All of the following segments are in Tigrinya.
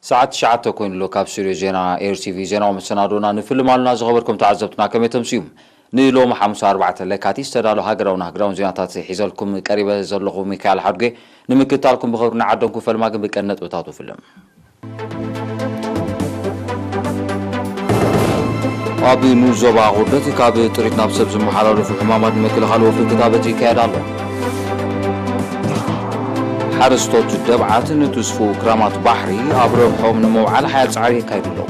ሰዓት ትሽዓተ ኮይኑ ኣሎ። ካብ ስቱድዮ ዜና ኤር ቲ ቪ ዜናዊ መሰናዶና ንፍልም ኣሉና ዝኸበርኩም ተዓዘብትና ከመይ ተምስዩም? ንሎሚ ሓሙስ ኣርባዕተ ለካቲት ዝተዳለዉ ሃገራውን ኣህጉራውን ዜናታት ሒዘልኩም ቀሪበ ዘለኹ ሚካኤል ሓድጌ። ንምክትታልኩም ብኽብሪ ንዓደምኩም ፈልማ ግን ብቀን ነጥብታቱ ፍልም። ኣብ ንዞባ ቁርደት ካብ ጥሪት ናብ ሰብ ዝመሓላለፉ ሕማማት ንምክልኻል ወፍሪ ክታበት ይካየድ ኣሎ። ሓረስቶት ደብዓት ንትስፉ ክራማት ባሕሪ ኣብ ረብሖም ንምውዓል ሓያል ጻዕሪ የካይዱ ኣለዉ።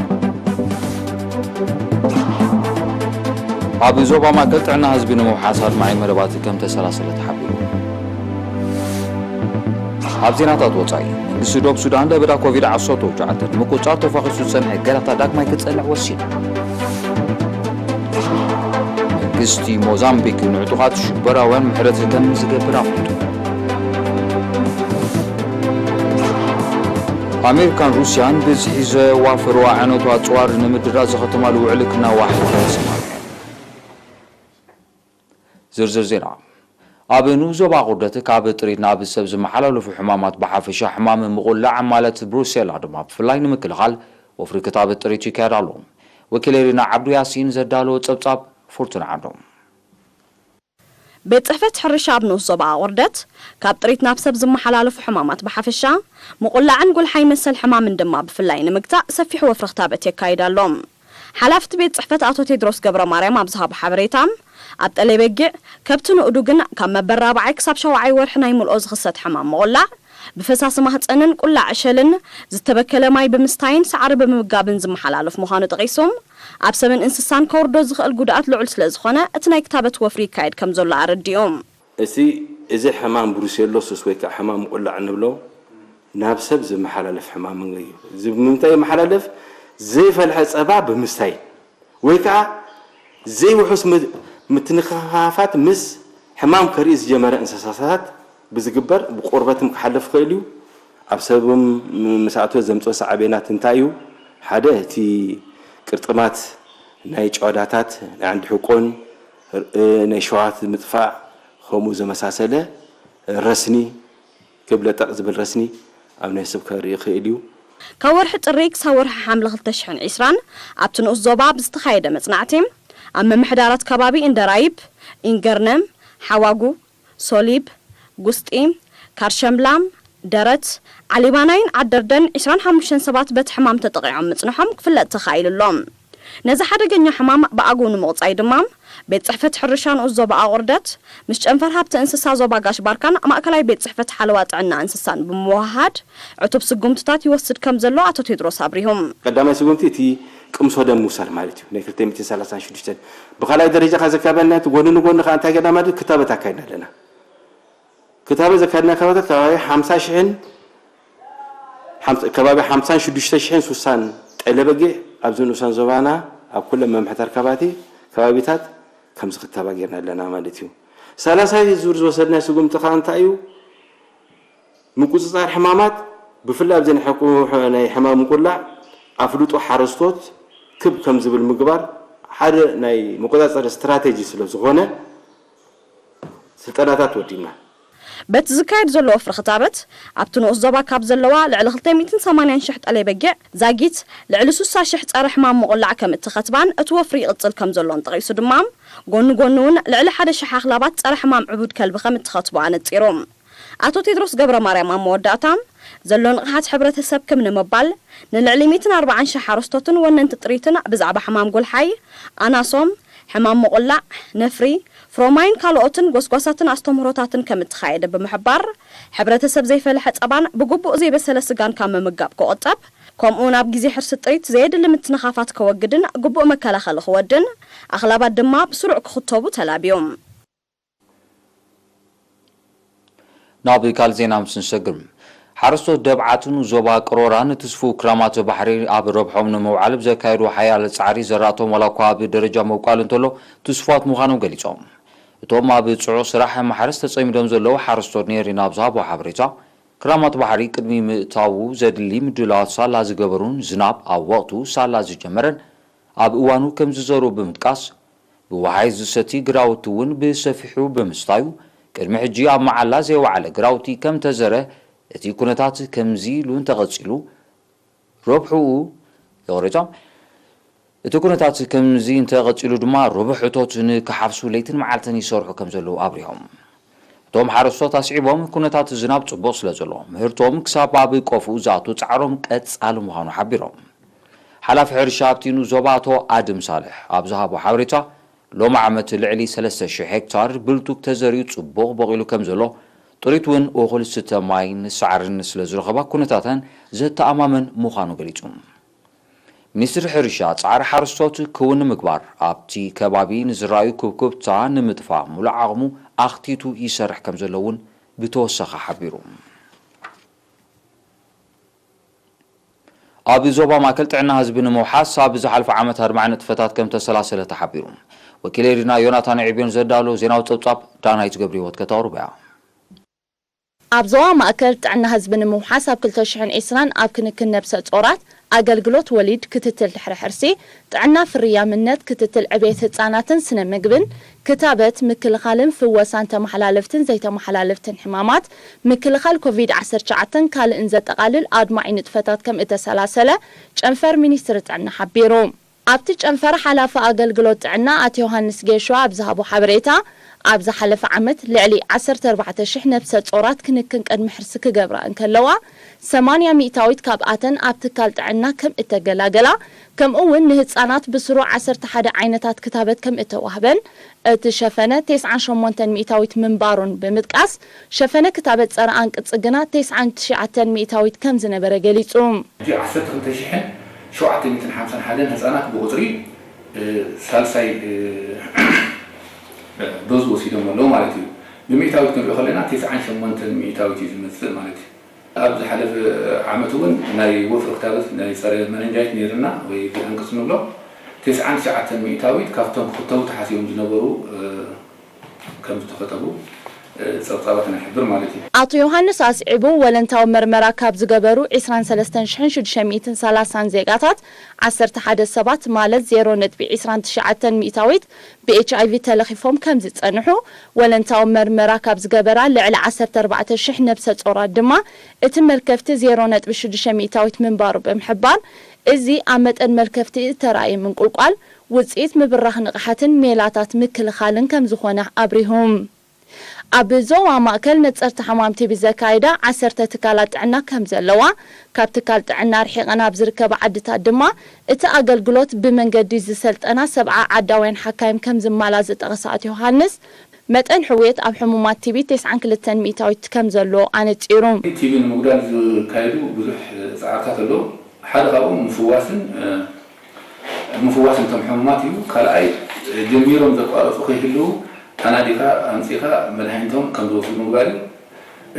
ኣብ ዞባ ማእከል ጥዕና ህዝቢ ንምውሓስ ኣድማዒ መደባት ከም ተሰላሰለ ተሓቢሩ። ኣብ ዜናታት ወጻኢ፣ መንግስቲ ዶብ ሱዳን ለበዳ ኮቪድ ዓሰርተ ትሽዓተ ንምቁጽጻር ተፋኺሱ ዝጸንሐ እገዳታት ዳግማይ ክጸንዕ ወሲኑ። መንግስቲ ሞዛምቢክ ንዕጡቓት ሽበራውያን ምሕረት ከም ዝገብር ኣፍሊጡ። ኣሜሪካን ሩስያን ብዝሒ ዘዋፈርዋ ዓይነት ኣጽዋር ንምድራዝ ዝኸተማሉ ውዕል ክናዋሕ ተሰማምዐን። ዝርዝር ዜና። ኣብ ንኡስ ዞባ ቁርደት ካብ ጥሪት ናብ ሰብ ዝመሓላለፉ ሕማማት ብሓፈሻ ሕማም ምቑላዕ ማለት ብሩሴላ ድማ ብፍላይ ንምክልኻል ወፍሪ ክታበት ጥሪት ይካየድ ኣሎ። ወኪለይ ሪና ዓብዱ ያሲን ዘዳለዎ ጸብጻብ ፉርቱና ዓንዶም። ቤት ጽሕፈት ሕርሻ ኣብ ንኡስ ዞባ ኣቑርደት ካብ ጥሪት ናብ ሰብ ዝመሓላለፉ ሕማማት ብሓፈሻ ምቑላዕን ጉልሓይ መሰል ሕማምን ድማ ብፍላይ ንምግታእ ሰፊሕ ወፍሪ ክታበት የካይድ ኣሎ። ሓላፍቲ ቤት ጽሕፈት ኣቶ ቴድሮስ ገብረ ማርያም ኣብ ዝሃቦ ሓበሬታ፣ ኣብ ጠለይ በጊዕ፣ ከብቲ ንኡዱ ግን ካብ መበል ራብዓይ ክሳብ ሸውዓይ ወርሒ ናይ ምልኦ ዝኽሰት ሕማም ምቑላዕ ብፈሳሲ ማህጸንን ቁላዕ ዕሸልን ዝተበከለ ማይ ብምስታይን ሳዕሪ ብምምጋብን ዝመሓላለፍ ምዃኑ ጠቒሱ፣ ኣብ ሰብን እንስሳን ከውርዶ ዝኽእል ጉድኣት ልዑል ስለ ዝኾነ እቲ ናይ ክታበት ወፍሪ ይካየድ ከም ዘሎ ኣረዲኡ። እቲ፣ እዚ ሕማም ብሩሴሎስስ ወይ ከዓ ሕማም ቁላዕ እንብሎ ናብ ሰብ ዝመሓላለፍ ሕማም እዩ። እዚ ብምንታይ ይመሓላለፍ? ዘይፈልሐ ጸባ ብምስታይ ወይ ከዓ ዘይውሑስ ም-፣ ምትንኻፋት ምስ ሕማም ከርኢ ዝጀመረ እንስሳታት ብዝግበር ብቆርበትም ክሓልፍ ይኽእል እዩ። ኣብ ሰብም ም-፣ ምስ ኣተወ ዘምጽኦ ሳዕቤናት እንታይ እዩ? ሓደ፣ እቲ ቅርጥማት ናይ ጨዋዳታት፣ ናይ ዓንዲ ሕቆን፣ እ፣ ናይ ሸዋት ምጥፋእ፣ ከምኡ ዝመሳሰለ ረስኒ፣ ክብለጠቕ ዝብል ረስኒ ኣብ ናይ ሰብ ከርኢ ይኽእል እዩ። ካብ ወርሒ ጥሪ ክሳብ ወርሒ ሓምለ ክልተ ሽሕን ዕስራን ኣብቲ ንኡስ ዞባ ብዝተኻየደ መጽናዕቲ፣ ኣብ ምምሕዳራት ከባቢ እንደራይብ፣ ኢንገርነም፣ ሓዋጉ፣ ሶሊብ፣ ጉስጢ፣ ካርሸምላም፣ ደረት፣ ዓሊባናይን ዓደርደን ዕስራን ሓሙሽተን ሰባት በቲ ሕማም ተጠቒዖም ምጽንሖም ክፍለጥ ተኻኢሉ ኣሎ። ነዚ ሓደገኛ ሕማም ብኣግኡ ንምቑጻይ ድማ፣ ቤት ጽሕፈት ሕርሻ ንኡስ ዞባ ኣቑርደት ምስ ጨንፈር ሃብቲ እንስሳ ዞባ ጋሽ ባርካን ማእከላይ ቤት ጽሕፈት ሓለዋ ጥዕና እንስሳን ብምውህሃድ ዕቱብ ስጉምትታት ይወስድ ከም ዘሎ ኣቶ ቴድሮስ ኣብሪሁ። ቀዳማይ ስጉምቲ እቲ ቅምሶ ደም ምውሳድ ማለት እዩ፣ ናይ ክልተ ሚእትን ሰላሳን ሽዱሽተን። ብኻልኣይ ደረጃ ካብ ዘካበልና እቲ ጎኒ ንጎኒ ከዓ እንታይ ገና ማለት ክታበት ኣካይድና ኣለና። ክታበት ዘካየድና ከባቢታት ከባቢ ሓምሳ ሽሕን ሓምሳ፣ ከባቢ ሓምሳን ሽዱሽተ ሽሕን ሱሳን ጠለበጊዕ ኣብዚ ንኡሳን ዞባና ኣብ ኩለን መምሕዳር ከባቲ-፣ ከባቢታት ከም ዝኽተባ ጌርና ኣለና ማለት እዩ። ሳልሳይ ዙር ዝወሰድናዮ ስጉምቲ ከዓ እንታይ እዩ? ምቁጽጻር ሕማማት፣ ብፍላይ ኣብዚ ናይ ሕቁ-፣ ናይ ሕማም ምቁላዕ ኣፍልጦ ሓረስቶት ክብ ከም ዝብል ምግባር ሓደ ናይ መቆጻጸሪ ስትራቴጂ ስለ ዝኾነ፣ ስልጠናታት ወዲብና። በቲ ዝካየድ ዘሎ ወፍሪ ክታበት፣ ኣብቲ ንኡስ ዞባ ካብ ዘለዋ ልዕሊ ክልተ ሚእትን ሰማንያን ሽሕ ጠለይ በጊዕ ዛጊት፣ ልዕሊ ስሳ ሽሕ ጸረ ሕማም ምቑላዕ ከም እትኸትባን እቲ ወፍሪ ይቕጽል ከም ዘሎን ጠቒሱ ድማ፣ ጎኒ ጎኒ እውን ልዕሊ ሓደ ሽሕ ኣኽላባት ጸረ ሕማም ዕቡድ ከልቢ ከም እትኸትቡ ኣነጺሩ። ኣቶ ቴድሮስ ገብረ ማርያም ኣብ መወዳእታ፣ ዘሎ ንቕሓት ሕብረተሰብ ክም ንምባል፣ ንልዕሊ ሚእትን ኣርባዓን ሽሕ ሓረስቶትን ወነንቲ ጥሪትን ብዛዕባ ሕማም ጎልሓይ፣ ኣናሶም፣ ሕማም ምቑላዕ፣ ነፍሪ፣ ፍሮማይን ካልኦትን ጎስጓሳትን ኣስተምህሮታትን ከም እተኻየደ ብምሕባር፣ ሕብረተሰብ ዘይፈለሐ ጸባን ብግቡእ ዘይበሰለ ስጋን ካብ ምምጋብ ክቑጠብ፣ ከምኡውን ኣብ ግዜ ሕርሲ ጥሪት ዘየድሊ ምትንኻፋት ከወግድን ግቡእ መከላኸሊ ክወድን፣ ኣኽላባት ድማ ብስሩዕ ክኽተቡ ተላብዮም። ናብ ካልእ ዜና ምስ ንሰግር፣ ሓረስቶት ደብዓትን ዞባ ቅሮራን ትስፉ ክራማት ባሕሪ ኣብ ረብሖም ንምውዓል ብዘካየዱ ሓያል ጻዕሪ ዘራእቶም ዋላ እኳ ኣብ ደረጃ ምብቋል እንተሎ ትስፉዋት ምዃኖም ገሊጾም። እቶም ኣብ ጽዑቕ ስራሕ ማሕረስ ተጸሚዶም ዘለዉ ሓረስቶት ንኤሪና ኣብ ዝሃቦ ሓበሬታ፣ ክራማት ባሕሪ ቅድሚ ምእታዉ ዘድሊ ምድላዋት ሳላ ዝገበሩን ዝናብ ኣብ ወቕቱ ሳላ ዝጀመረን ኣብ እዋኑ ከም ዝዘርኡ ብምጥቃስ፣ ብወሓይ ዝሰቲ ግራውቲ እውን ብሰፊሑ ብምስታዩ፣ ቅድሚ ሕጂ ኣብ መዓላ ዘይወዓለ ግራውቲ ከም ተዘረ፣ እቲ ኩነታት ከምዚ ኢሉ እንተቐጺሉ፣ ረብሕኡ ይቕሬታ። እቲ ኩነታት ከምዚ እንተቐጺሉ ድማ ረብሕቶት ንክሓፍሱ ለይትን መዓልትን ይሰርሑ ከም ዘለዉ ኣብሪሆም። እቶም ሓረስቶት ኣስዒቦም፣ ኩነታት ዝናብ ጽቡቕ ስለ ዘሎ ምህርቶም ክሳብ ኣብ ቆፍኡ ዝኣቱ ጻዕሮም ቀጻሊ ምዃኑ ሓቢሮም። ሓላፊ ሕርሻ ኣብቲ ንኡስ ዞባ ኣቶ ኣድም ሳልሕ ኣብ ዝሃቦ ሓበሬታ፣ ሎሚ ዓመት ልዕሊ ሰለስተ ሽሕ ሄክታር ብልቱግ ተዘሪኡ ጽቡቕ በቒሉ ከም ዘሎ፣ ጥሪት እውን እኹል ዝስተ ማይን ሳዕርን ስለ ዝረኸባ ኩነታተን ዘተኣማምን ምዃኑ ገሊጹ። ሚኒስትሪ ሕርሻ ጻዕሪ ሓረስቶት ክውን ንምግባር ኣብቲ ከባቢ ንዝረኣዩ ኩብኩብታ ንምጥፋእ ሙሉእ ዓቕሙ ኣኽቲቱ ይሰርሕ ከም ዘሎ እውን ብተወሳኺ ሓቢሩ። ኣብ ዞባ ማእከል ጥዕና ህዝቢ ንምውሓስ ኣብ ዝሓለፈ ዓመት ኣርባዓ ንጥፈታት ከም ተሰላሰለ ተሓቢሩ። ወኪል ኤሪና ዮናታን ዕብዮን ዘዳሎ ዜናዊ ጸብጻብ ዳናይት ገብረ ህይወት ከተቕርቦ እያ። ኣብ ዞባ ማእከል ጥዕና ህዝቢ ንምውሓስ ኣብ ክልተ ሽሕን ዕስራን ኣብ ክንክን ነብሰ ጾራት፣ ኣገልግሎት ወሊድ፣ ክትትል ድሕሪ ሕርሲ፣ ጥዕና ፍርያምነት፣ ክትትል ዕቤት ህጻናትን ስነ ምግብን፣ ክታበት፣ ምክልኻልን ፍወሳን ተመሓላለፍትን ዘይተመሓላለፍትን ሕማማት፣ ምክልኻል ኮቪድ ዓሰርተ ትሽዓተን ካልእን ዘጠቓልል ኣድማዒ ንጥፈታት ከም እተሰላሰለ ጨንፈር ሚኒስትሪ ጥዕና ሓቢሩ። ኣብቲ ጨንፈር ሓላፊ ኣገልግሎት ጥዕና ኣቶ ዮሃንስ ጌሾ ኣብ ዝሃቦ ሓበሬታ፣ ኣብ ዝሓለፈ ዓመት ልዕሊ ዓሰርተ ኣርባዕተ ሽሕ ነብሰ ጾራት ክንክን ቅድሚ ሕርሲ ክገብራ እንከለዋ፣ ሰማንያ ሚእታዊት ካብኣተን ኣብ ትካል ጥዕና ከም እተገላገላ፣ ከምኡ እውን ንህጻናት ብስሩ ዓሰርተ ሓደ ዓይነታት ክታበት ከም እተዋህበን፣ እቲ ሸፈነ ተስዓን ሸሞንተን ሚእታዊት ምንባሩን ብምጥቃስ፣ ሸፈነ ክታበት ጸረ ኣንቅጺ ግና ተስዓን ትሽዓተን ሚእታዊት ከም ዝነበረ ገሊጹ። ሕጂ ዓሰርተ ክልተ ሽሕን ሸውዓተ ሚእትን ሓምሳን ሓደን ህጻናት ብቁጽሪ፣ እ፣ ሳልሳይ፣ እ፣ ዶዝ ወሲዶም ኣለዉ ማለት እዩ። ብሚእታዊት ክንሪኦ ከለና ተስዓን ሸሞንተን ሚእታዊት እዩ ዝመጽእ ማለት እዩ። ኣብ ዝሓለፈ ዓመት እውን ናይ ወፍሪ ክታበት ናይ ጸረ መነንጃይት ነይርና ወይ ብዕንቅጽ ንብሎ፣ ተስዓን ትሽዓተን ሚእታዊት ካብቶም ክኽተቡ ተሓሲቦም ዝነበሩ፣ እ፣ ከም ዝተኸተቡ፣ እ፣ ጸብጻባትና ይሕብር ማለት እዩ። ኣቶ ዮሃንስ ኣስዒቡ፣ ወለንታዊ መርመራ ካብ ዝገበሩ ዕስራን ሰለስተን ሽሕን ሽዱሽተ ሚእትን ሰላሳን ዜጋታት፣ ዓሰርተ ሓደ ሰባት ማለት ዜሮ ነጥቢ ዕስራን ትሽዓተን ሚእታዊት ብኤች ኣይ ቪ ተለኺፎም ከም ዝጸንሑ፣ ወለንታዊ መርመራ ካብ ዝገበራ ልዕሊ ዓሰርተ ኣርባዕተ ሽሕ ነብሰ ጾራት ድማ እቲ መልከፍቲ ዜሮ ነጥቢ ሽዱሽተ ሚእታዊት ምንባሩ ብምሕባር፣ እዚ ኣብ መጠን መልከፍቲ እተራእየ ምንቁልቋል፣ ውጽኢት ምብራኽ ንቕሓትን ሜላታት ምክልኻልን ከም ዝኾነ ኣብሪሁ። ኣብ ዞባ ማእከል ነጸርቲ ሕማም ቲ ቢ ዘካየዳ ዓሰርተ ትካላት ጥዕና ከም ዘለዋ፣ ካብ ትካል ጥዕና ርሒቐን ኣብ ዝርከባ ዓድታት ድማ እቲ ኣገልግሎት ብመንገዲ ዝሰልጠና ሰብዓ ዓዳውያን ሓካይም ከም ዝማላ ዝጠቐሰ ኣቶ ዮሃንስ፣ መጠን ሕውየት ኣብ ሕሙማት ቲ ቢ ተስዓን ክልተን ሚእታዊት ከም ዘሎ ኣነጺሩ። ቲ ቢ ንምጉዳል ዝካየዱ ብዙሕ ጻዕርታት ኣለዉ። ሓደ ካብኡ ምፍዋስን፣ እ፣ ምፍዋስ ነቶም ሕሙማት እዩ። ካልኣይ፣ ጀሚሮም ዘቋረጹ ከይህልዉ ኣናዲኻ ኣምጺኻ መድሃኒቶም ከም ዝወስዱ ምግባር እዩ።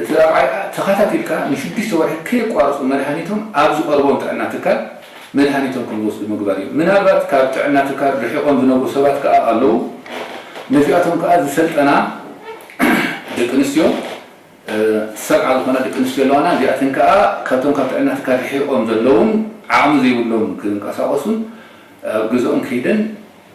እቲ ራብዓይ፣ ተኸታቲልካ ንሽዱሽተ ወርሒ ከየቋረጹ መድሃኒቶም ኣብ ዝቐርቦም ጥዕና ትካል መድሃኒቶም ከም ዝወስዱ ምግባር እዩ። ምናልባት ካብ ጥዕና ትካል ርሒቖም ዝነብሩ ሰባት ከኣ ኣለዉ። ነዚኣቶም ከኣ ዝሰልጠና ደቂ ኣንስትዮ፣ እ፣ ሰብዓ ዝኾና ደቂ ኣንስትዮ ኣለዋና። እዚኣተን ከኣ ካብቶም ካብ ጥዕና ትካል ርሒቖም ዘለዉን ዓቕሚ ዘይብሎም ክንቀሳቐሱን ኣብ ገዝኦም ከይደን፣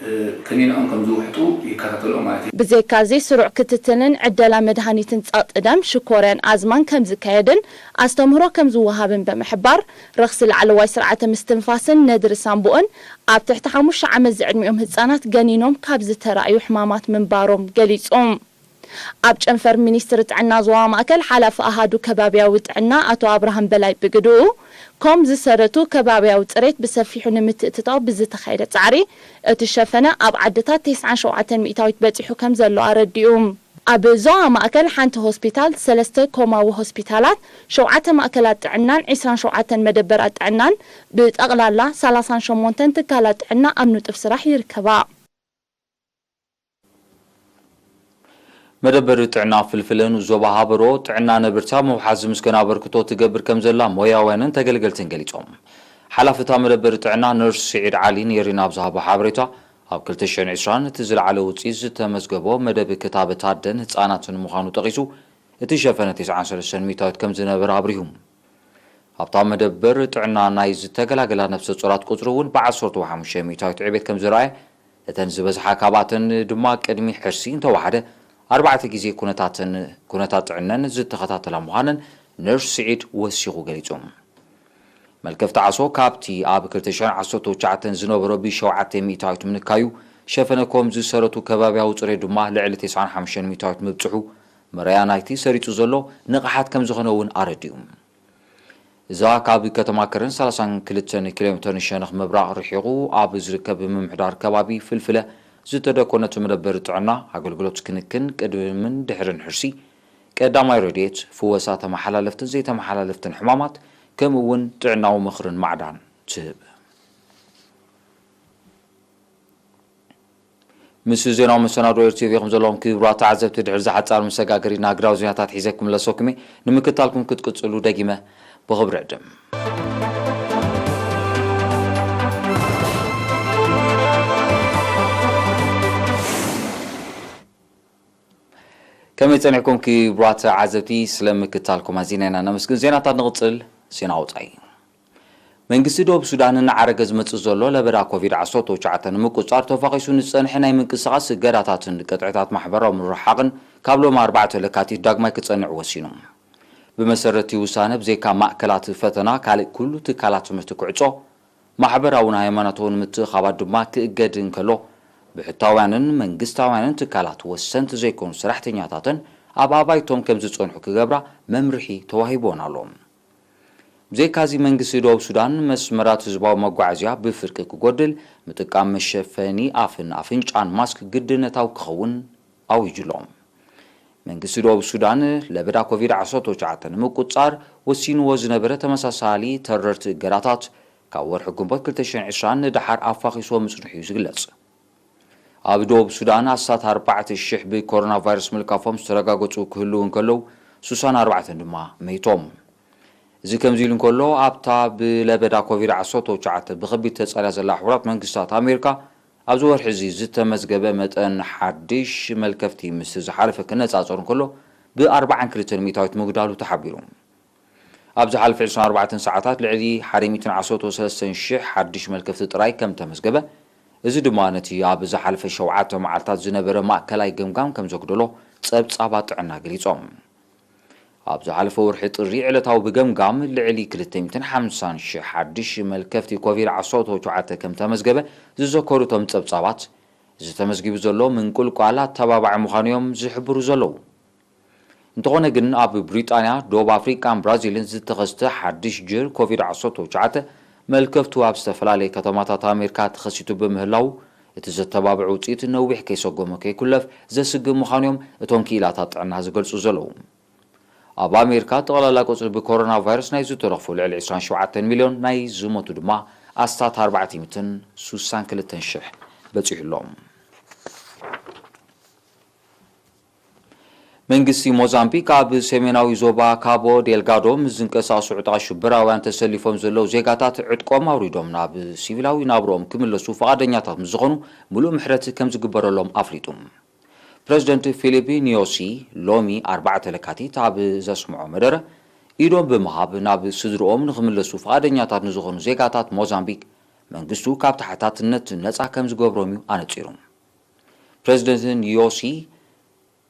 እ፣ ከኒንኦም ከም ዝውሕጡ ይከታተልኦም ማለት እዩ። ብዘይካዚ፣ ስሩዕ ክትትልን ዕደላ መድሃኒትን ጸቕጢ ደም፣ ሽኮርያን ኣዝማን ከም ዝካየድን ኣስተምህሮ ከም ዝወሃብን ብምሕባር፣ ረኽሲ ላዕለዋይ ስርዓተ ምስትንፋስን ነድሪ ሳንቡእን ኣብ ትሕቲ ሓሙሽተ ዓመት ዝዕድሚኦም ህጻናት ገኒኖም ካብ ዝተራእዩ ሕማማት ምንባሮም ገሊጹ። ኣብ ጨንፈር ሚኒስትሪ ጥዕና ዞባ ማእከል ሓላፊ ኣሃዱ ከባብያዊ ጥዕና ኣቶ ኣብርሃም በላይ ብግድኡ፣ ኮም ዝሰረቱ ከባብያዊ ጽሬት ብሰፊሑ ንምትእትታው ብዝተኻየደ ጻዕሪ፣ እቲ ሸፈነ ኣብ ዓድታት ተስዓን ሸውዓተን ሚእታዊት በጺሑ ከም ዘሎ ኣረዲኡ። ኣብ ዞባ ማእከል ሓንቲ ሆስፒታል፣ ሰለስተ ኮማዊ ሆስፒታላት፣ ሸውዓተ ማእከላት ጥዕናን ዕስራን ሸውዓተን መደበራት ጥዕናን፣ ብጠቕላላ ሰላሳን ሸሞንተን ትካላት ጥዕና ኣብ ንጡፍ ስራሕ ይርከባ። መደበር ጥዕና ፍልፍልን ዞባ ሃበሮ ጥዕና ነብርታ ምውሓስ ዝምስገን ኣበርክቶ ትገብር ከም ዘላ ሞያውያንን ተገልገልትን ገሊጾም። ሓላፊ እታ መደበር ጥዕና ነርስ ስዒድ ዓሊ ንኤሪና ኣብ ዝሃቦ ሓበሬታ፣ ኣብ ክልተ ሽሕን ዕስራን እቲ ዝለዓለ ውጽኢት ዝተመዝገቦ መደብ ክታበት ኣደን ህጻናትን ምዃኑ ጠቒሱ፣ እቲ ሸፈነ ተስዓን ሰለስተን ሚእታዊት ከም ዝነበረ ኣብሪሁ። ኣብታ መደበር ጥዕና ናይ ዝተገላገላ ነፍሰ ጾራት ቁጽሪ እውን ብዓሰርተ ሓሙሽተ ሚእታዊት ዕቤት ከም ዝረኣየ፣ እተን ዝበዝሓ ካብኣተን ድማ ቅድሚ ሕርሲ እንተወሓደ ኣርባዕተ ግዜ ኩነታተን፣ ኩነታት ጥዕነን ዝተኸታተላ ምዃነን ነርስ ስዒድ ወሲኹ ገሊጹ። መልከፍቲ ዓሶ ካብቲ ኣብ ክልተ ሽሕን ዓሰርተ ትሽዓተን ዝነበሮ ብሸውዓተ ሚእታዊት ምንካዩ፣ ሸፈነ ኮም ዝሰረቱ ከባብያዊ ጽሬት ድማ ልዕሊ ተስዓን ሓሙሽተን ሚእታዊት ምብጽሑ መረያ ናይቲ ሰሪጹ ዘሎ ንቕሓት ከም ዝኾነ እውን ኣረዲኡ። እዛ ካብ ከተማ ከረን ሰላሳን ክልተን ኪሎ ሜተር ንሸነኽ ምብራቕ ርሒቑ ኣብ ዝርከብ ምምሕዳር ከባቢ ፍልፍለ ዝተደኮነት መደበር ጥዕና ኣገልግሎት ክንክን ቅድምን ድሕርን ሕርሲ፣ ቀዳማይ ረድኤት፣ ፍወሳ ተመሓላለፍትን ዘይተመሓላለፍትን ሕማማት፣ ከምኡ እውን ጥዕናዊ ምኽርን ማዕዳን ትህብ። ምስ ዜናዊ መሰናዶ ኤር ቲ ቪ ኢኹም ዘለኹም ክቡራት ተዓዘብቲ፣ ድሕሪ ዝሓጻር መሰጋገሪ ናግራዊ ዜናታት ሒዘ ክምለሰኩም እየ። ንምክታልኩም ክትቅጽሉ ደጊመ ብኽብሪ ዕድም። ከመይ ጸኒሕኩም ክቡራት ተዓዘብቲ? ስለ ምክታልኩም ኣዚና ኢና ነመስግን። ዜናታት ንቕጽል። ዜና ወጻኢ። መንግስቲ ደቡብ ሱዳን እናዓረገ ዝመጽእ ዘሎ ለበዳ ኮቪድ ዓሰርተ ትሽዓተ ንምቁጽጻር ተፋቒሱ ንዝጸንሐ ናይ ምንቅስቓስ እገዳታትን ቅጥዕታት ማሕበራዊ ምርሕሓቕን ካብ ሎሚ ኣርባዕተ ለካቲት ዳግማይ ክጸንዕ ወሲኑ። ብመሰረት እቲ ውሳነ ብዘይካ ማእከላት ፈተና ካልእ ኩሉ ትካላት ትምህርቲ ክዕጾ፣ ማሕበራውን ሃይማኖታውን ምትእኻባት ድማ ክእገድ እንከሎ፣ ብሕታውያንን መንግስታውያንን ትካላት ወሰንቲ ዘይኮኑ ሰራሕተኛታተን ኣብ ኣባይቶም ከም ዝጸንሑ ክገብራ መምርሒ ተዋሂብወን ኣሎ። ብዘይካዚ መንግስቲ ደቡብ ሱዳን መስመራት ህዝባዊ መጓዓዝያ ብፍርቂ ክጎድል፣ ምጥቃም መሸፈኒ ኣፍን ኣፍንጫን ማስክ ግድነታዊ ክኸውን ኣዊጁ ኣሎ። መንግስቲ ደቡብ ሱዳን ለበዳ ኮቪድ ዓሰርተ ትሽዓተ ንምቁጽጻር ወሲንዎ ዝነበረ ተመሳሳሊ ተረርቲ እገዳታት ካብ ወርሒ ግንቦት ክልተ ሽሕን ዕስራን ንደሓር ኣፋኺስዎ ምጽንሑ እዩ ዝግለጽ። ኣብ ደቡብ ሱዳን ኣስታት ኣርባዕተ ሽሕ ብኮሮና ቫይረስ ምልካፎም ዝተረጋገጹ ክህልዉ እንከለዉ፣ ስሳን ኣርባዕተን ድማ መይቶም። እዚ ከምዚ ኢሉ እንከሎ፣ ኣብታ ብለበዳ ኮቪድ ዓሰርተ ትሽዓተ ብኸቢድ ተጻልያ ዘላ ሕቡራት መንግስታት ኣሜሪካ፣ ኣብዚ ወርሒ እዚ ዝተመዝገበ መጠን ሓድሽ መልከፍቲ ምስ ዝሓለፈ ክነጻጸር እንከሎ፣ ብኣርባዓን ክልተን ሚእታዊት ምጉዳሉ ተሓቢሩ። ኣብ ዝሓለፈ ዕስራን ኣርባዕተን ሰዓታት ልዕሊ ሓደ ሚእትን ዓሰርተ ሰለስተን ሽሕ ሓድሽ መልከፍቲ ጥራይ ከም ተመዝገበ፣ እዚ ድማ ነቲ ኣብ ዝሓለፈ ሸውዓተ መዓልታት ዝነበረ ማእከላይ ገምጋም ከም ዘጉደሎ ጸብጻባት ጥዕና ገሊጾም። ኣብ ዝሓለፈ ወርሒ ጥሪ ዕለታዊ ብገምጋም ልዕሊ ክልተ ሚእትን ሓምሳን ሽሕ ሓድሽ መልከፍቲ ኮቪድ ዓሰርተ ትሽዓተ ከም ተመዝገበ ዝዘከሩ እቶም ጸብጻባት፣ እዚ ተመዝጊቡ ዘሎ ምንቁልቋል ኣተባባዒ ምዃኑ እዮም ዝሕብሩ ዘለዉ። እንተኾነ ግን፣ ኣብ ብሪጣንያ፣ ደቡብ ኣፍሪቃን ብራዚልን ዝተኸስተ ሓድሽ ጅር ኮቪድ ዓሰርተ ትሽዓተ መልከፍቱ ኣብ ዝተፈላለየ ከተማታት ኣሜሪካ ተኸሲቱ ብምህላዉ፣ እቲ ዘተባብዕ ውጽኢት ነዊሕ ከይሰጎመ ከይኩለፍ ዘስግእ ምዃኑ እዮም እቶም ክኢላታት ጥዕና ዝገልጹ ዘለዉ። ኣብ ኣሜሪካ፣ ጠቕላላ ቁጽሪ ብኮሮና ቫይረስ ናይ ዝተረኽፉ ልዕሊ ዕስራን ሸውዓተን ሚልዮን፣ ናይ ዝሞቱ ድማ ኣስታት ኣርባዕተ ሚእትን ስሳን ክልተን ሽሕ በጺሑ ኣሎ። መንግስቲ ሞዛምቢክ ኣብ ሰሜናዊ ዞባ ካቦ ዴልጋዶ ምስ ዝንቀሳቐሱ ዕጡቓት ሽበራውያን ተሰሊፎም ዘለዉ ዜጋታት ዕጥቆም ኣውሪዶም ናብ ሲቪላዊ ናብርኦም ክምለሱ ፍቓደኛታት ምስ ዝኾኑ ምሉእ ምሕረት ከም ዝግበረሎም ኣፍሊጡ። ፕረዚደንት ፊሊፕ ኒዮሲ ሎሚ ኣርባዕተ ለካቲት ኣብ ዘስምዖ መደረ፣ ኢዶም ብምሃብ ናብ ስድርኦም ንኽምለሱ ፍቓደኛታት ንዝኾኑ ዜጋታት ሞዛምቢክ መንግስቱ ካብ ተሓታትነት ነጻ ከም ዝገብሮም እዩ ኣነጺሩ። ፕረዚደንት ኒዮሲ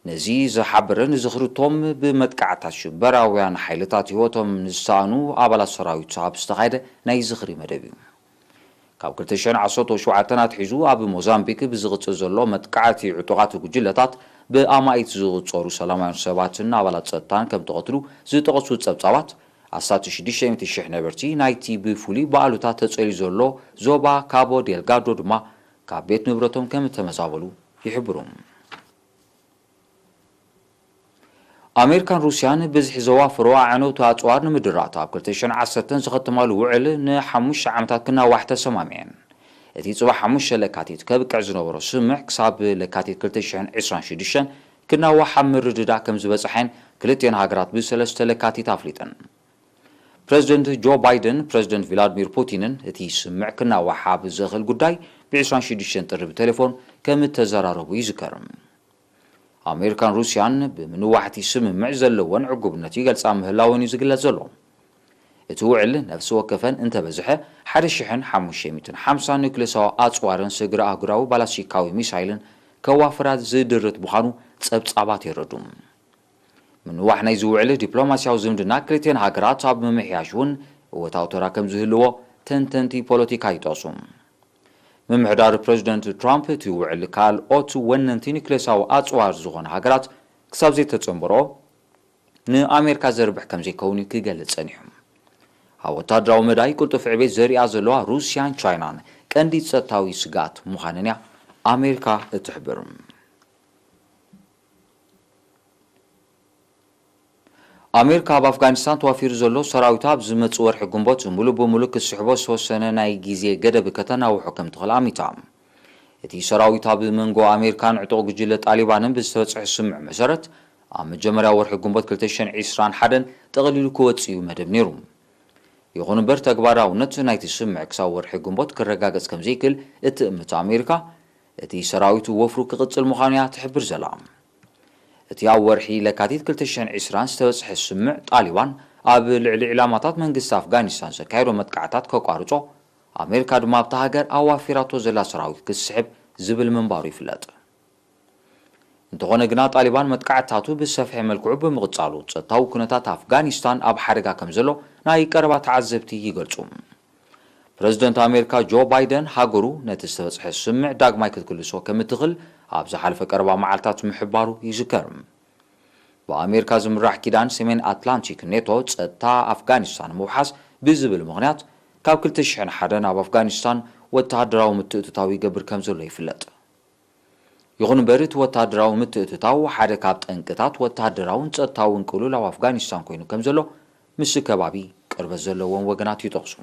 ነዚ ዝሓበረ ንዝኽርቶም ብመጥቃዕታት ሽበራውያን ሓይልታት ህይወቶም ንዝሰኣኑ ኣባላት ሰራዊት ኣብ ዝተኻየደ ናይ ዝኽሪ መደብ እዩ። ካብ ክልተ ሽሕን ዓሰርተ ሸውዓተን ኣትሒዙ ኣብ ሞዛምቢክ ብዝቕጽል ዘሎ መጥቃዕቲ ዕጡቓት ጉጅለታት ብኣማኢት ዝቑጸሩ ሰላማውያን ሰባትን ኣባላት ጸጥታን ከም ተቐትሉ ዝጠቐሱ ጸብጻባት፣ ኣስታት ሽዱሽተ ሚእቲ ሽሕ ነበርቲ ናይቲ ብፍሉይ ብኣሉታ ተጸልዩ ዘሎ ዞባ ካቦ ዴልጋዶ ድማ ካብ ቤት ንብረቶም ከም እተመዛበሉ ይሕብሩ። ኣሜሪካን ሩስያን ብዝሒ ዘዋፍሮ ኣዕነውቲ ኣጽዋር ንምድራት ኣብ ክልተ ሽሕን ዓሰርተን ዝኸተማሉ ውዕል ንሓሙሽተ ዓመታት ክናዋሕ ተሰማሚዐን። እቲ ጽባሕ ሓሙሽተ ለካቲት ከብቅዕ ዝነበሮ ስምምዕ ክሳብ ለካቲት ክልተ ሽሕን ዕስራን ሽዱሽተን ክናዋሕ ኣብ ምርድዳእ ከም ዝበጽሐን ክልቲኤን ሃገራት ብሰለስተ ለካቲት ኣፍሊጠን። ፕረዚደንት ጆ ባይደን፣ ፕረዚደንት ቪላድሚር ፑቲንን እቲ ስምምዕ ክናዋሕ ኣብ ዘኽእል ጉዳይ ብዕስራን ሽዱሽተን ጥሪ ብቴሌፎን ከም እተዘራረቡ ይዝከር። ኣሜሪካን ሩስያን ብምንዋሕ እቲ ስምምዕ ዘለወን ዕጉብነት ይገልጻ ምህላወን እዩ ዝግለጽ ዘሎ። እቲ ውዕል ነፍሲ ወከፈን እንተበዝሐ ሓደ ሽሕን ሓሙሽተ ሚእትን ሓምሳ ኒውክሌሳዊ ኣጽዋርን ስግረ ኣህጉራዊ ባላስቲካዊ ሚሳይልን ከዋፍራ ዝድርት ምዃኑ ጸብጻባት የረዱ። ምንዋሕ ናይዚ ውዕል ዲፕሎማስያዊ ዝምድና ክልቲኤን ሃገራት ኣብ ምምሕያሽ እውን እወታዊ ተራ ከም ዝህልዎ ተንተንቲ ፖለቲካ ይጠቕሱ። ምምሕዳር ፕረዚደንት ትራምፕ እቲ ውዕል ካልኦት ወነንቲ ኒክሌሳዊ ኣጽዋር ዝኾነ ሃገራት ክሳብ ዘይተጸንበሮ ንኣሜሪካ ዘርብሕ ከም ዘይከውን እዩ ክገልጽ ጸኒሑ። ኣብ ወታደራዊ መዳይ ቅልጡፍ ዕቤት ዘሪኣ ዘለዋ ሩስያን ቻይናን ቀንዲ ጸጥታዊ ስግኣት ምዃነን እያ ኣሜሪካ እትሕብር። ኣሜሪካ ኣብ ኣፍጋኒስታን ተዋፊሩ ዘሎ ሰራዊታ ኣብ ዝመጽእ ወርሒ ግንቦት ሙሉእ ብሙሉእ ክስሕቦ ዝተወሰነ ናይ ግዜ ገደብ ከተናውሖ ከም ትኽእል ኣሚታ። እቲ ሰራዊት ኣብ መንጎ ኣሜሪካን ዕጡቕ ጉጅለ ጣሊባንን ብዝተበጽሐ ስምምዕ መሰረት ኣብ መጀመርያ ወርሒ ግንቦት ክልተ ሽሕን ዕስራን ሓደን ጠቕሊሉ ክወጽእ እዩ መደብ ነይሩ። ይኹን እምበር ተግባራውነት ናይቲ ስምምዕ ክሳብ ወርሒ ግንቦት ክረጋገጽ ከም ዘይክእል እትእምት ኣሜሪካ፣ እቲ ሰራዊት ወፍሩ ክቕጽል ምዃኑ እያ ትሕብር ዘላ። እቲ ኣብ ወርሒ ለካቲት ክልተ ሽሕን ዕስራን ዝተበጽሐ ስምምዕ ጣሊባን ኣብ ልዕሊ ዕላማታት መንግስቲ ኣፍጋኒስታን ዘካየዶ መጥቃዕታት ከቋርጾ፣ ኣሜሪካ ድማ ኣብታ ሃገር ኣዋፊራቶ ዘላ ሰራዊት ክትስሕብ ዝብል ምንባሩ ይፍለጥ። እንተኾነ ግና ጣሊባን መጥቃዕትታቱ ብዝሰፍሐ መልክዑ ብምቕጻሉ ጸጥታዊ ኩነታት ኣፍጋኒስታን ኣብ ሓደጋ ከም ዘሎ ናይ ቀረባ ተዓዘብቲ ይገልጹ። ፕረዚደንት ኣሜሪካ ጆ ባይደን ሃገሩ ነቲ ዝተበጽሐ ስምምዕ ዳግማይ ክትክልሶ ከም እትኽእል ኣብ ዝሓለፈ ቀረባ መዓልታት ምሕባሩ ይዝከር። ብኣሜሪካ ዝምራሕ ኪዳን ሰሜን ኣትላንቲክ ኔቶ ጸጥታ ኣፍጋኒስታን ምውሓስ ብዝብል ምኽንያት ካብ ክልተ ሽሕን ሓደን ኣብ ኣፍጋኒስታን ወተሃደራዊ ምትእትታው ይገብር ከም ዘሎ ይፍለጥ። ይኹን እምበር እቲ ወተሃደራዊ ምትእትታው ሓደ ካብ ጠንቅታት ወተሃደራውን ጸጥታውን ቅልውላው ኣፍጋኒስታን ኮይኑ ከም ዘሎ ምስ ከባቢ ቅርበት ዘለዎም ወገናት ይጠቕሱ።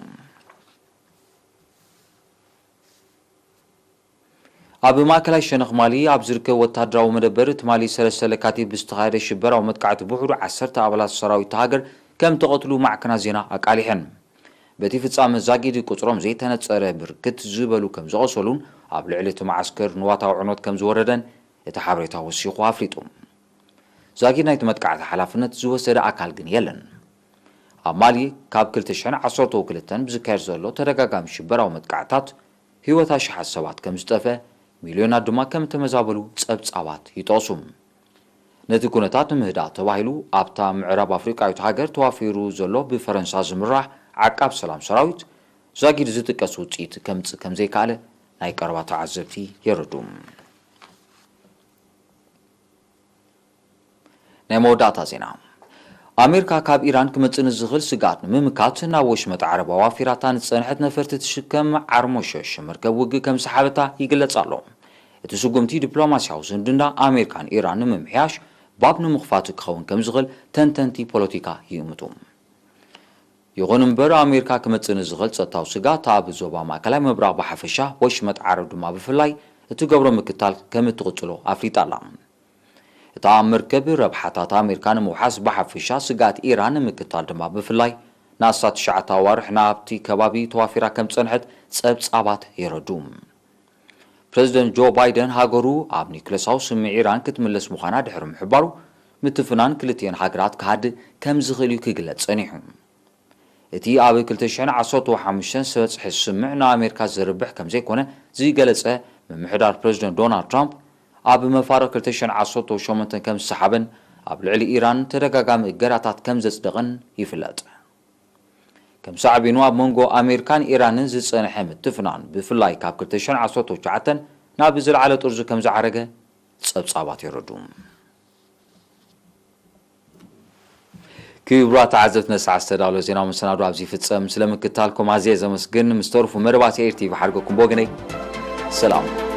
ኣብ ማእከላይ ሸነኽ ማሊ ኣብ ዝርከብ ወተሃደራዊ መደበር ትማሊ ሰለስተ ለካቲት ብዝተኻየደ ሽበራዊ መጥቃዕቲ ብውሕዱ ዓሰርተ ኣባላት ሰራዊት እታ ሃገር ከም ተቐትሉ ማዕከናት ዜና ኣቃሊሐን። በቲ ፍጻመ ዛጊድ ቁጽሮም ዘይተነጸረ ብርክት ዝበሉ ከም ዝቖሰሉን ኣብ ልዕሊ እቲ መዓስከር ንዋታዊ ዕንወት ከም ዝወረደን እቲ ሓበሬታ ወሲኹ ኣፍሊጡ። ዛጊድ ናይቲ መጥቃዕቲ ሓላፍነት ዝወሰደ ኣካል ግን የለን። ኣብ ማሊ ካብ ክልተ ሽሕን ዓሰርተ ክልተን ብዝካየድ ዘሎ ተደጋጋሚ ሽበራዊ መጥቃዕታት ህይወት ኣሽሓት ሰባት ከም ዝጠፍአ፣ ሚልዮናት ድማ ከም እተመዛበሉ ጸብጻባት ይጠቕሱ። ነቲ ኩነታት ንምህዳእ ተባሂሉ ኣብታ ምዕራብ ኣፍሪቃዊት ሃገር ተዋፊሩ ዘሎ ብፈረንሳ ዝምራሕ ዓቃብ ሰላም ሰራዊት ዛጊድ ዝጥቀስ ውጽኢት ከምጽእ ከም ዘይከኣለ ናይ ቀረባ ተዓዘብቲ የረድኡ። ናይ መወዳእታ ዜና። ኣሜሪካ ካብ ኢራን ክመጽእ ንዝኽእል ስግኣት ንምምካት ናብ ወሽመጥ ዓረብ ኣዋፊራታ ንዝጸንሐት ነፈርቲ ትሽከም ዓርሞሸሽ መርከብ ውግእ ከም ዝሰሓበታ ይግለጽ ኣሎ። እቲ ስጉምቲ ዲፕሎማስያዊ ዝምድና ኣሜሪካን ኢራን ንምምሕያሽ ባብ ንምኽፋት ክኸውን ከም ዝኽእል ተንተንቲ ፖለቲካ ይእምቱ። ይኹን እምበር ኣሜሪካ ክመጽእ ንዝኽእል ጸጥታዊ ስግኣት ኣብ ዞባ ማእከላይ ምብራቕ ብሓፈሻ ወሽመጥ ዓረብ ድማ ብፍላይ እትገብሮ ምክትታል ከም እትቕጽሎ ኣፍሊጣ ኣላ። እታ መርከብ ረብሓታት ኣሜሪካ ንምውሓስ ብሓፈሻ ስግኣት ኢራን ንምክትታል ድማ ብፍላይ ንኣስታት ትሽዓተ ኣዋርሕ ናብቲ ከባቢ ተዋፊራ ከም ዝጸንሐት ጸብጻባት የረድኡ። ፕረዚደንት ጆ ባይደን ሃገሩ ኣብ ኒውክለሳዊ ስምምዕ ኢራን ክትምለስ ምዃና ድሕሪ ምሕባሩ ምትፍናን ክልቲኤን ሃገራት ክሃድእ ከም ዝኽእል እዩ ክግለጽ ጸኒሑ። እቲ ኣብ ክልተ ሽሕን ዓሰርተ ሓሙሽተን ዝተበጽሐ ስምምዕ ንኣሜሪካ ዘርብሕ ከም ዘይኮነ ዝገለጸ ምምሕዳር ፕረዚደንት ዶናልድ ትራምፕ ኣብ መፋርቕ ክልተ ሽሕን ዓሰርተ ሸሞንተን ከም ዝሰሓበን ኣብ ልዕሊ ኢራን ተደጋጋሚ እገዳታት ከም ዘጽደቐን ይፍለጥ። ከም ሳዕቤኑ ኣብ መንጎ ኣሜሪካን ኢራንን ዝጸንሐ ምትፍናን ብፍላይ ካብ ክልተ ሽሕን ዓሰርተ ትሽዓተን ናብ ዝለዓለ ጥርዙ ከም ዝዓረገ ጸብጻባት የረድኡ። ክቡራት ተዓዘብቲ ነዚ ሰዓት ዝተዳለወ ዜናዊ መሰናዶ ኣብዚ ይፍጸም። ስለ ምክትታልኩም ኣዝየ ዘመስግን። ምስ ተርፉ መደባት ኤር ቲቪ ሓድገኩም ብወገነይ ሰላም።